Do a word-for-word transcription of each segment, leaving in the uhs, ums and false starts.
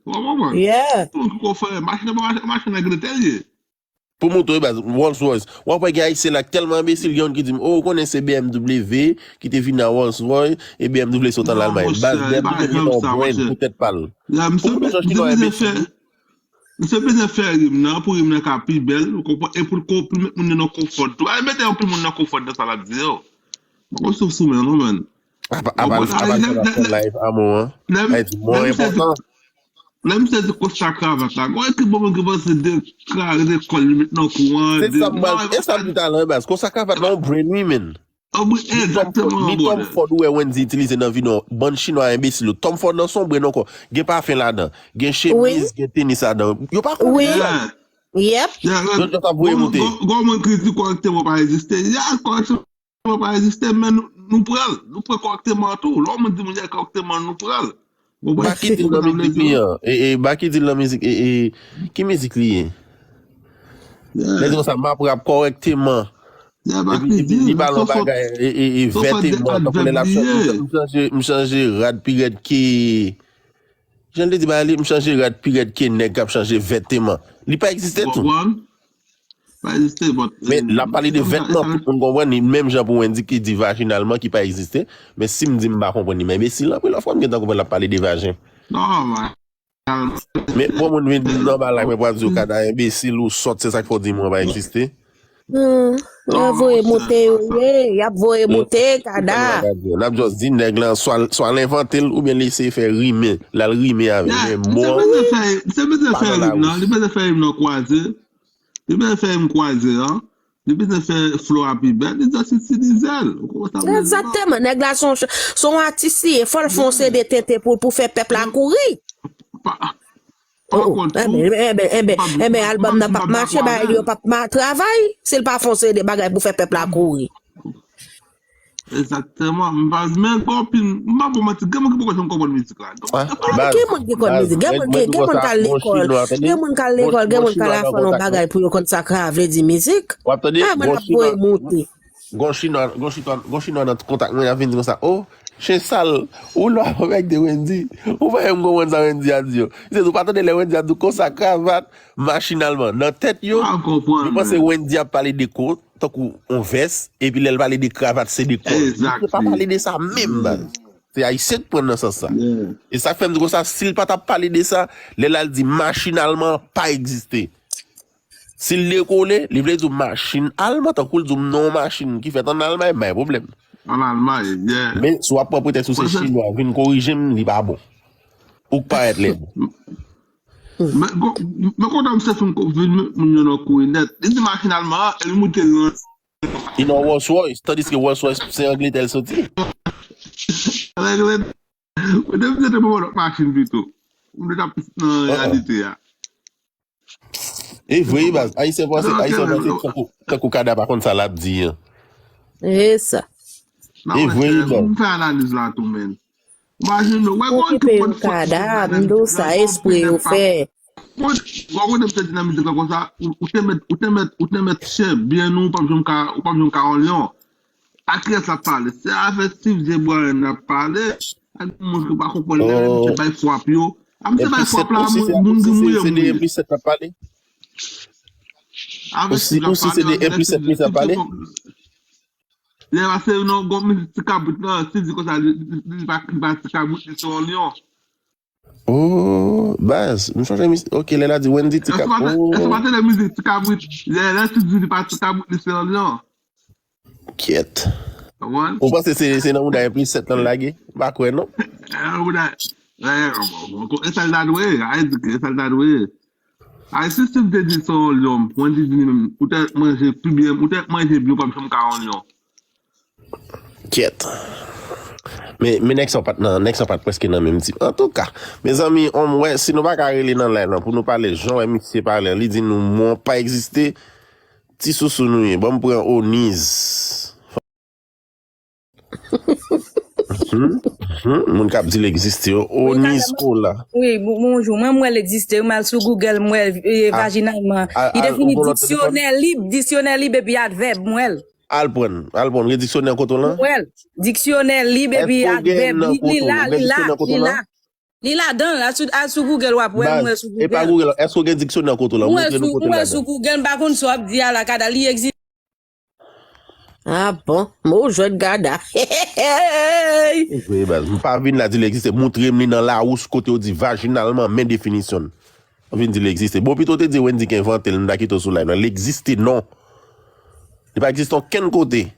Ou konprann? Yeah. Tout moun ki ko fè, machin nan pa machin, machin nan grete l ye. Pou moto, wi, baz, Rolls Royce. W ap wè gen Ayisyen la ki tèlman enbesil, gen youn ki di m, "Oh, ou konnen se B M W ki te vin nan Rolls Royce, e B M W sot an Lalmay." Baz, B M W gen yon brand pou tèt pa l. Pou moto jan chinwa enbesil. Misye bezwen fè rim nan, pou rim nan ka pi bèl, ou konprann? E pou l ko-, pou l met moun nan nan konfò tou. Ay, mete yon pil moun nan konfò nan sa l ap di yo. Mwen konn souf sou men, non, man. Apa, apa, apa, sa l ap fè live amou an. Ay, di, mwen enpòtan. Lè misye di Costa Cravat la, gon ekip bon moun ki panse de kraze kòl li met nan kou an. Se sa m pral, e sa m di talan, baz. Costa Cravat la, yon brand, wi, men. Egzakteman, ni Tom Ford ou wè Wendyy itilize nan vi nou. Bann chinwa enbesil yo. Tom Ford nan se yon brand ankò. Gen pafen ladan. Gen chemiz, gen tenis ladan. Yo pa konnen sa. Yep. Yo just ap voye moute. Gon moun ki di kòrèkteman pa egziste. Ya, kòrèkteman pa egziste, men nou, nou pran l. Nou pran kòrèkteman tou. Lè yon moun di moun y a kòrèkteman, nou pran l. Baki di l nan mizik li an. E, e, Baki di l nan mizik, e, e, ki mizik li ye? Lè di konsa, m ap rap kòrèkteman. Epi, epi li pale yon bagay, e, e, e, vèteman, tankou lè l ap chante, m chanje, m chanje rad pi rèd ke, jan l te di bagay li, m chanje rad pi rèd ke nèg k ap chanje vèteman. Li pa egziste tou. Pa egziste, but, men l ap pale de vètman, tout moun konprann li, menm jan pou Wendy ki di vajinalman ki pa egziste. Men si m di m pa konprann li, men enbesil anpil, lòt fwa m gentan konprann l ap pale de vajen. Nòmal. Men bon moun vin nan bagay la, men pral di w, Kada enbesil, ou sòt, se sa k fè w di mwen pa egziste. Hmm, y ap voye moute yo ye, y ap voye moute, Kada. N ap just di nèg lan, swa, swa l envante l, oubyen l eseye fè rime, l al rime avè l. Men mo an, misye bezwen fè rim nan, li bezwen fè rim nan kwaze. Li bezwen fè rim kwaze an. Li bezwen fè flo a pi bèl. Li just itilize l. Ou konprann sa m vle di? Egzakteman. Nèg la se yon, se yon atis li ye. Fò l fè yon C D tenten pou, pou fè pèp la kouri. Pa, pa kont tou. Enben, enben, enben, enben, albòm nan p ap mache, bagay li yo p ap ma-, travay. Si l pa fè yon C D bagay pou fè pèp la kouri. Egzakteman. M pa, men gen anpil, m pa ba w manti, gen moun ki poko janm konprann mizik la. Gen moun ki konn mizik, gen moun ki, gen moun k al lekòl, gen moun k al lekòl, gen moun k al aprann yon bagay pou yo konn sa k vle di mizik. W ap tande, ah, mwen ap voye moute. Gon chinwa, gon chinwa, gon chinwa nan kontak mwen, ap vin di konsa, "Oh, chen sal, ou lwa avèk de Wendy, ou pa menm konprann sa Wendy a di yo." Se tou pa tande lè Wendy ap di konsa, kravat, machinalman, nan tèt yo, yo panse Wendy ap pale de kont. Tankou yon vès, epi lè l pale de kravat, se de kòl. Li pa pale de sa menm, baz. Se Ayisyen k pran nan sans sa. E sa k fè m di konsa, si l pa t ap pale de sa, lè l al di machinalman pa egziste. Si l dekole, li vle di w machin alman, tankou l di w m nan yon machin ki fèt ann Almay, m pa gen pwoblèm. Ann Almay, yeah. Men si w ap pran pretèks ou se chinwa, vin korije m, li pa bon. Ou k parèt lèd. Men, men kontan misye fin ko-, vin met moun yo nan kouri nèt. Li di machinalman, e li moute l nan. Li nan Rolls Royce, tandiske Rolls Royce se Angletè l soti. Angletè. Mwen te vle te pran lòt machin pito. Mwen te ap nan reyalite a. E vre, baz. Ayisyen panse, Ayisyen panse tankou, tankou Kada pa konn sa l ap di an. E sa. E vre, baz. M fè analiz la tou, men. Imajine w, wè, gon ekip moun fòt, Kada, m di w sa, espre yo fè. Bon, w ap konnen m te di nan mizik la konsa, ou, ou te mèt, ou te mèt, ou te mèt chè byen ou p ap janm ka, ou p ap janm ka yon lyon. A kiyès l ap pale? Se avè Steve J. Bryan l ap pale. Ak moun ki pa konprann lè misye bay frap yo. A misye bay frap la, moun ki mouye mouye. Avè Steve l ap pale, avè Steve, Steve, Steve. Lè pase nan gon mizik ti kabrit lan, Steve di konsa, li, li, li pa, li pa ti kabrit, li se yon lyon. Oh, baz, m sonje mizik. Ok, lè l a di Wendy ti kab-, oh. Èske w pa tande mizik ti kabrit? Lè, lè Steve di li pa ti kabrit, li se yon lyon. Kyèt. Ou panse se, se nan mouda enplisèt lan l lage? M pa kwè, non. Nan mouda, e sa l ta dwe, a di ke sa l ta dwe. Ay, si Steve te di se yon lyon, Wendy di li menm, ou te manje pi byen, ou te manje byen, ou p ap janm ka yon lyon. Kyèt. Men, men nèg sa pa t nan, nèg sa pa t prèske nan menm ti. Antouka, mezanmi, on m wè, si nou pa ka rele nan live lan pou nou pale, jan w wè misye pale, li di nou mwen pa egziste, ti sousou nou ye. Ban m pran Oniz. Hmm? Hmm? Moun k ap di l egziste yo. Oniz Kola. Wi, bon-, bonjou. Mwen, m wè l egziste. M al sou Google, m wè, e, vajinalman. Li defini diksyonè lib, diksyonè lib epi advèb, m wè l. Al pran, al pran. Gen diksyonè kote w lan? M wè l. Diksyonè lib epi advèb. Li, li la, li la, li la. Li ladan l, al sou, al sou Google w ap wè, m wè sou Google. Baz, e pa Google, èske w gen diksyonè kote w la? Montre nou kote l ladan. M wè sou Google, m pa konn sa w ap di a la, Kada, li egziste. Ah bon, mo jwèt Gada. Hey! Wi, baz, m pa vin la di l egziste. Montre m li nan Lawous kote yo di vajinalman, men definisyon l. Ou vin di l egziste. Bon, pito w te di Wendy ki envante l, m ta kite w sou live la. L egziste non. Li pa egziste okenn kote.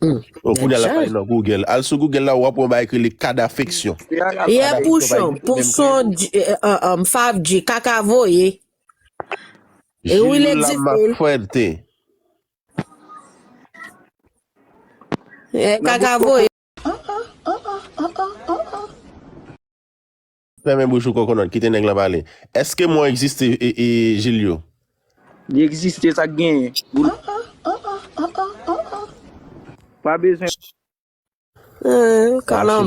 Bon, kounye a l ap pale nan Google. Al sou Google la, w ap wè yon bagay ki rele kadafeksyon. Yè Pouchon, Pouchon, Fav G, Kaka Voye. E wi, l egziste. Fuerte. E Kaka Voye. Fèmen bouch ou, Kokonòt, kite nèg lan pale. Èske mò egziste, e, e, Jilyo? Li egziste, sa k genyen? Pa bezwen. Kalan.